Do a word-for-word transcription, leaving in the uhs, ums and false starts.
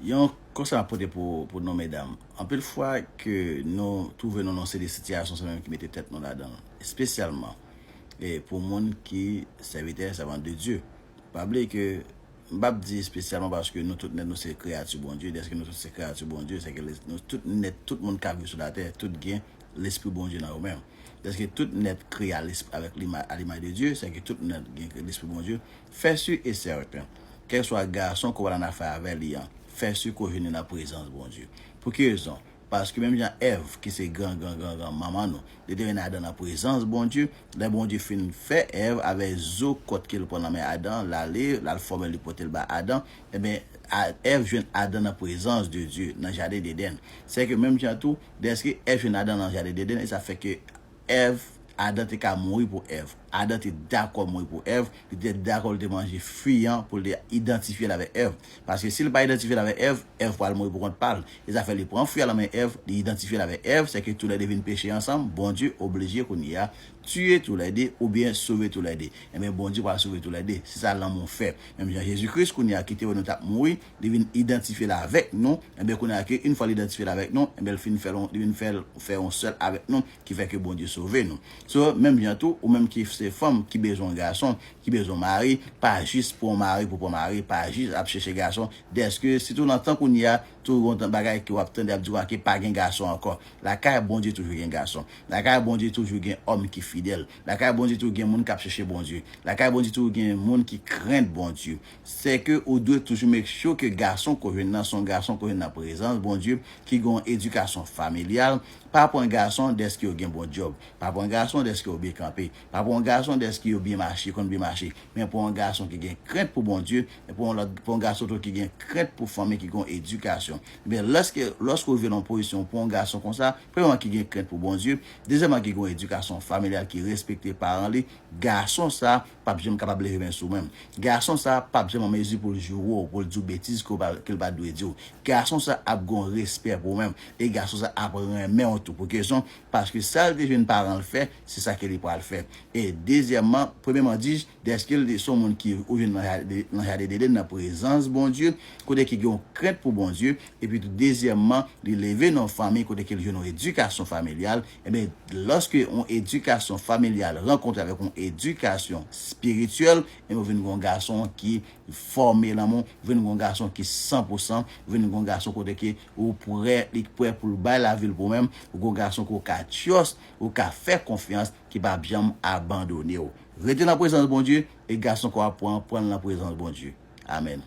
Yon konsèy m ap pote pou, pou nou, medam. Anpil fwa ke nou twouve nou nan yon seri de sitiyasyon, se nou menm ki mete tèt nou ladan l. Espesyalman, e pou moun ki sèvitè, sèvant de Dye. Pa bliye ke, m p ap di espesyalman paske nou tout nèt nou se kreyati Bondye. Dèske nou tout se kreyati Bondye, se ke nou tout nèt, tout moun k ap viv sou latè, tout gen Lespri Bondye nan yo menm. Dèske tout nèt kreye a lespri, avèk lima-, a limaj de Dye, se ke tout nèt gen Lespri Bondye. Fè si e sèten, kèlkeswa gason ke w nan afè avè li an, fè si ke w jwenn li nan prezans Bondye. Pou ki rezon? Paske menm jan Èv, ki se gran, gran, gran, gran manman nou, li te vin Adan nan prezans Bondye. Lè Bondye fin fè Èv avèk zo kòt ke l pran nan men Adan, l ale, l al fòme, li pote l ba Adan. Ebyen, a-, Èv jwenn Adan nan prezans de Dye, nan jaden Edenn. Se ke menm jan tou, dèske Èv jwenn Adan nan jaden Edenn, e sa fè ke Èv, Adan te ka mouri pou Èv. Adan te dakò mouri pou Èv, li te dakò li te manje fwi an pou li te idantifye l avèk Èv. Paske si li pa idantifye l avèk Èv, Èv pral mouri pou kont pa l. E sa fè li pran fwi a nan men Èv, li idantifye l avèk Èv, se ke toulède vin peche ansanm, Bondye oblije kounye a tiye toulède oubyen sove toulède. Ebyen, Bondye pral sove toulède. Se sa lanmou fè. Menm jan Jezi Kris kounye a ki te wè nou t ap mouri, li vin idantifye l avèk nou. Ebyen, kounye a ke yon fwa li idantifye l avèk nou, ebyen, li fin fè l, li vin fè l, fè yon sèl avèk nou, ki fè ke Bondye sove nou. So, menm jan tou, ou menm ki se fanm, ki bezwen yon gason, ki bezwen yon mari, pa jis pran yon mari pou pran yon mari, pa jis ap chèche gason. Dèske, sitou nan tan kounye a, tou gon tan bagay ke w ap tande ap di w a ke pa gen gason ankò. Lakay Bondye toujou gen gason. Lakay Bondye toujou gen òm ki fidèl. Lakay Bondye toujou gen moun k ap chèche Bondye. Lakay Bondye toujou gen moun ki krent Bondye. Se ke ou dwe toujou make sure ke gason ke w jwenn nan, se yon gason ke w jwenn nan prezans Bondye, ki gen yon edikasyon familyal. Pa pran gason dèske yo gen bon djòb. Pa pran gason dèske yo byen kanpe. Pa pran gason dèske yo byen mache, konn byen mache. Men pran yon gason ki gen krent pou Bondye, e pran yon lòt, pran yon gason tou ki gen krent pou fanmi, ki gen yon edikasyon. Men lòske, lòske w rive nan yon pozisyon, pran yon gason konsa, premyèman ki gen krent pou Bondye, dezyèmman ki gen yon edikasyon familyal, ki respekte paran li, gason sa p ap janm kapab leve men sou ou menm. Gason sa p ap janm an mezi pou l joure w, pou l di w betiz ke w pa, ke l pa dwe di w. Gason sa ap gen yon respè pou ou menm. E gason sa ap renmen w tou. Pou ki rezon? Paske sa l te jwenn paran l fè, se sa ke li pral fè. E dezyèmman, premyèman, di, dèske l se yon moun ki ou jwenn nan jaden, nan jaden Edenn, nan prezans Bondye, kote ki gen yon krent pou Bondye, epi tou, dezyèmman, li leve nan yon fanmi kote ke l jwenn yon edikasyon familyal. Ebyen, lòske yon edikasyon familyal rankontre avèk yon edikasyon espirityèl, ebyen, ou vin gen yon gason ki fòme nan men w, ou vin gen yon gason ki san pou san, ou vin gen yon gason kote ke ou prè, li prè pou l bay lavi l pou ou menm, ou gen yon gason ke w ka trust, ou ka fè konfyans, ki p ap janm abandone w. Rete nan prezans Bondye, e gason ke w ap pran, pran l nan prezans Bondye. Amèn.